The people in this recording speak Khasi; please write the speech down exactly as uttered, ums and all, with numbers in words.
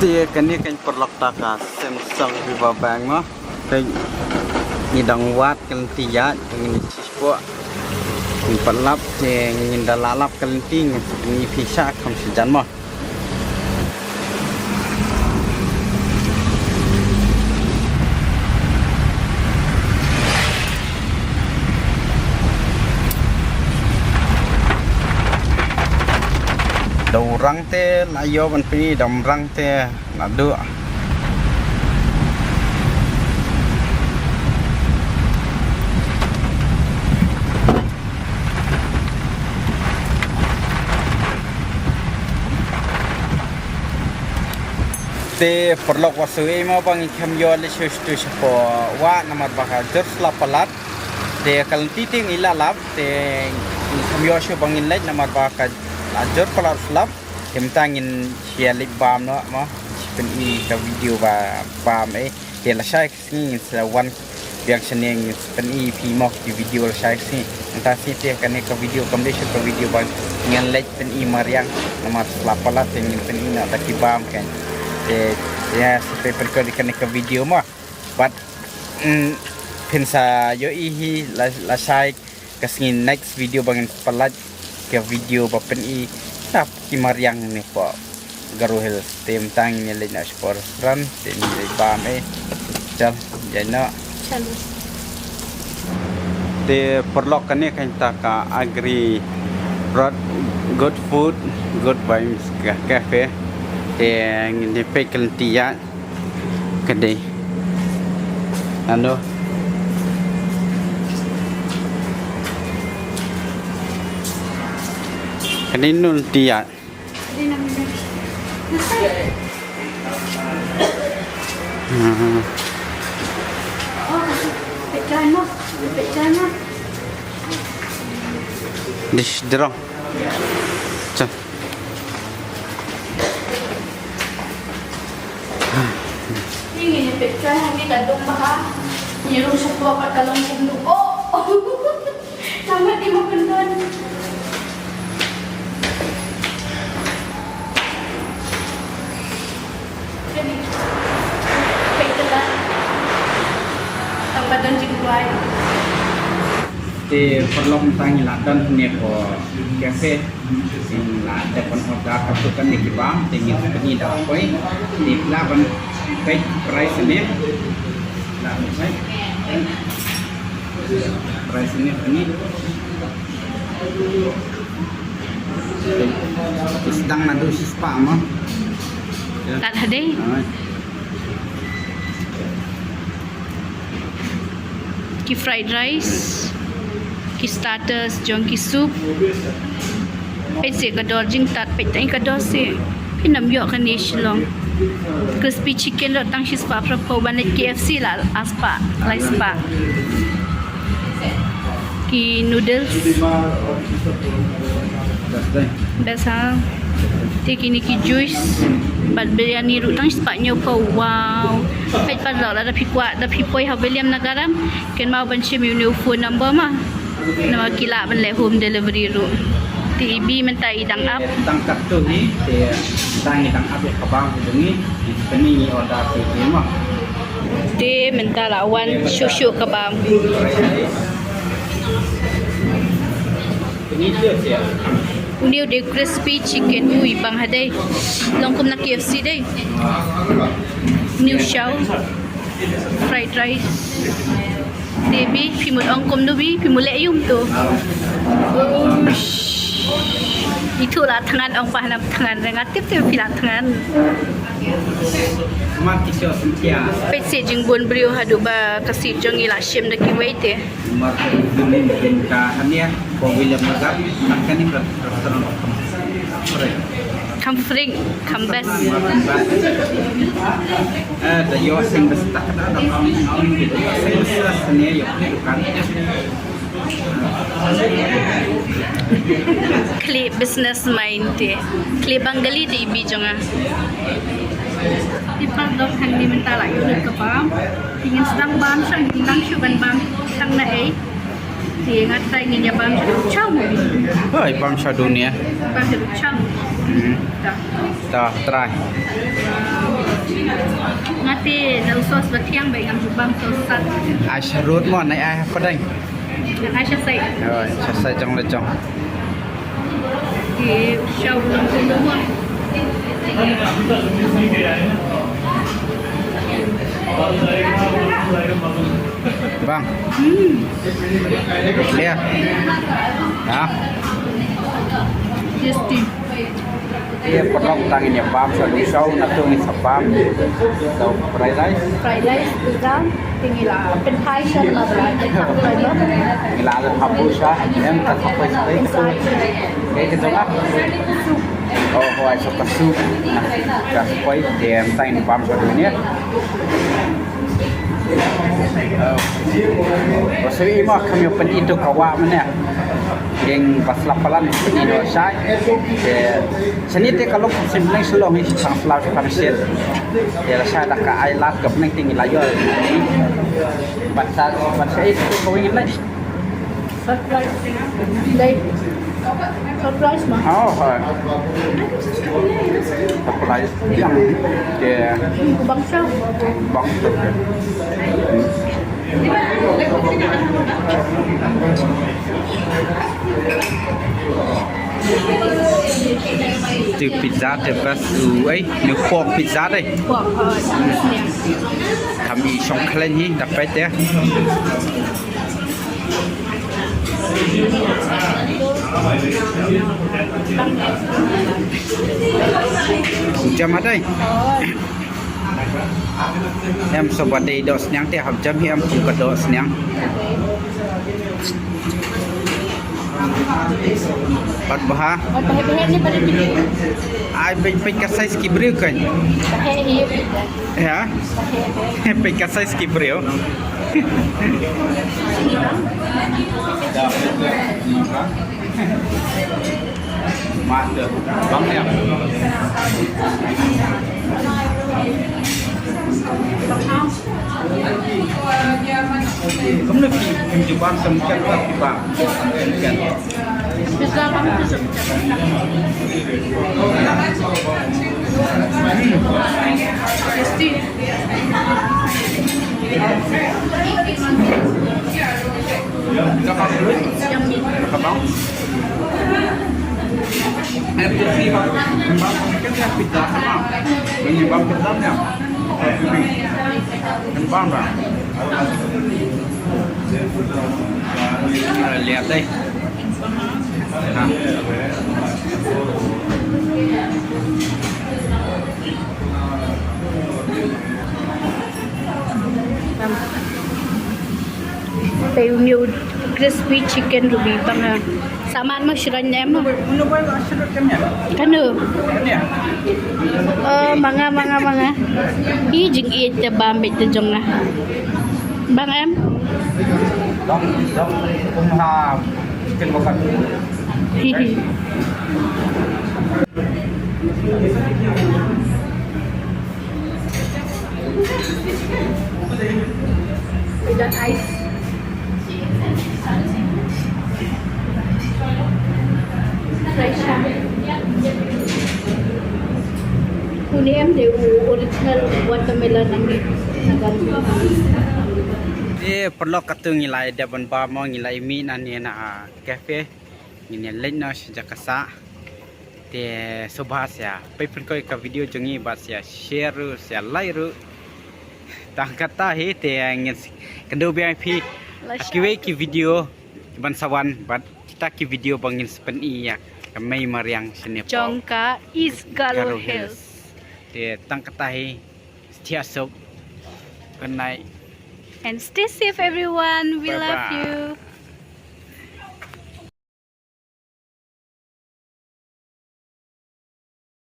Te kane kan pyrlok ta ka Samsung Viva Bank mo. Te ngi dang wad ka lynti ïaid, te ngin shisha ngin pat lap, te ngin da la lap ka lynti, ngin sa pyni phi sha kham sha jan mo. Da u rang te la ïoh ban pyni, da um rang te naduh. Te paralok, wat sngewsih mo ba ngi khlem ïoh leit shuh shuh shapoh wah namar ba ka jur slap palat. Te ka lynti te ngi la lap, te ngi khlem ïoh shuh ba ngin leit namar ba ka jur palat slap. Te mynta ngin sa leit bam noh mo. Sa pyni ka video ba bam eh. Te lashai ka sngi ngin sa wan biang shane, ngin sa pyni phi mo ki video lashai ka sngi. Mynta sngi te kane ka video kam dei shuh ka video ba ngin leit pyni mariang namar slap palat, te ngin pyni noh da ki bam kan. Te ïa, sa peit pyrkhat ïa kane ka video mo. Bad, mm, phin sa ïohi hi la, lashai ka sngi next video ba ngin sa pyllait ka video ba pyni tap ki mariang ne hapoh Garo Hills. Te mynta ngin leit noh shapoh restaurant, te ngin leit bam eh. Chal, ïa noh. Chalo. Te paralok, kane kan ta ka Agri Road, Good Food, Good Vibes Cafe. Te ngin ïa peit ka lynti ïaid. Ka dei. Ano. Ka dei nul tiat. Hmm. Dish drong. Chan. Ngi ngi peit trai hangne ka dum bha. Ngi rung shapoh pat ka long kumno. Oh! Namar ngi ma pyndon. Peit ka dum. Tang ba don jingkwai. Te paralok, mynta ngi la don hangne hapoh cafe. Ngi la dep ban order katto katne ki bam, te ngin pyni da poi. Te phi lah ban peit price ne. Lah ban peit. Price ne pyni. Ki sdang naduh shispah mo. Tad hadien. Ai. Ki fried rice, ki starters jong ki soup. Peit seh ka dor jingtad, peit tang ka dor seh. Phin ym ïoh kane Shillong. Crispy chicken ruh tang shispah phraphew, ban leit K F C la arspah, laispah. Ki noodles. Best, eh? Best, ha. Te kine ki juice bad biryani ruh tang shispah hynñiewphew. Wow. Peit paralok, lada phi kwah, lada phi poi ha Williamnagaram, kynmaw ban shim ïa une u phone number mo. Namar ki lah ban leh home delivery ruh. Te i Bi mynta i dang ap. Tang katto hi, te tang i dang ap ïa ka bam u dang i, i pyni ngi order te i mo. Te mynta la wan shuh shuh ka bam. Une u dei crispy chicken, ui bang ha dei. Long kum na K F C dei. New chow. Fried rice. Te Bi, phi mut ong kumno Bi, phi mut leh aïu to. Uish. Itu la thngan, ong pa hangne thngan, nga tip tip phi la thngan. Mat ki sio sempia. Peit seh jingbun briew haduh ba ka seat jong ngi la shim da kiwei te. Mar ka dum ka hania ko Williamnagaram, kan ni ka restaurant. Kham fring, kham best. Eh, da ïoh seng best tak da, da ïoh seng best sene ïoh ni dukan. Khlieh business mind te. Khlieh Bengali te i Bi jong nga. Te paralok, hangne mynta la ïoh lut ka bam. Te ngin sdang bam shuh, ngin nang shu ban bam tang na ei. Te nga trai ngin ïa bam sha chow mo. Oi, bam sha dunia. Bam sha chow. Hmm. Ta. Ta, trai. Nga te da u sauce ba thiang ba ngam ju bam sauce sat. Ai sharut mo, nai ai ha pdeng. Ai sha sai. Oi, sha sai jong la jong. Ki shau long kum mo. Bang. Hmm. Ya. Ya. Tasty. Ïa, paralok, tang ngin ïa bam sha u show, na tu ngin sa bam. So, fried rice. Fried rice, pizza, te ngi la pynphai sha ma ba la pynphai sha. Ngi la la habu sha, em ka sa poi sa. Ke ke jong ah. Oh, oh, ai sa ka soup. Na ka sa poi, te em tang ngin bam sha tu ne. Ba shu i ma kham ïoh pyni tu ka wah mynne. Dang ba slap palat pyni noh shai. Te shane te ka long sim nang shlong hi, shang slap shang shet. Te lashai da ka ai lad ka pyneng te ngi la ïoh. Bad sa, bad sa i tu ka wing lai. Surprise. Dei. Surprise ma. Oh, hai. Surprise. Yang. Ke. Bangsa. Bangsa. Tu pizza te pas u ai, ni pork pizza dei. Pork, oh. Kam i shong khlaiñ hi, da peit te. Jam adai. Em, so ba dei doh sniang te hap jam hi em, kum ka doh sniang. Pat bha. Ai, peit, peit ka size ki briew kan. Ya. Peit ka size ki briew. Mata. Bang ya. Kumno phi, phi ju bam sa mungkin ba phi bam. Mungkin. Ka bam. Ka bam. Eh, phi bam. Bam. Kan ya pizza sama. Ini bam pizza nya. Bam bam. Lihat deh. Ha. Te u new crispy chicken ruby bang ha. Saman mo shiran ne mo. Kanu. Oh, manga, manga, manga. I jing i te bam bit te jong nga. Bang em. Dong, dong, kum ha chicken bakar. Hihi. With that ice. Fresh, ha? Une em de u original watermelon ngi na gan. Te paralok, katto ngi la dep ban bam mo, ngi la mih na ne na cafe. Ngin ïa leit noh sha jaka sah. Te sngewbha sa peit pynkoit ka video jong ngi bad sa share ruh, sa like ruh. Tang kata hi te ngin kynduh biang ïa phi ha kiwei ki video ban sa wan bad kita ki video ba ngin sa pyni ïa ka mei mariang shane jong ka East Garo Hills. Te tang kata hi, thiah suk. Good night. And stay safe, everyone. We love you.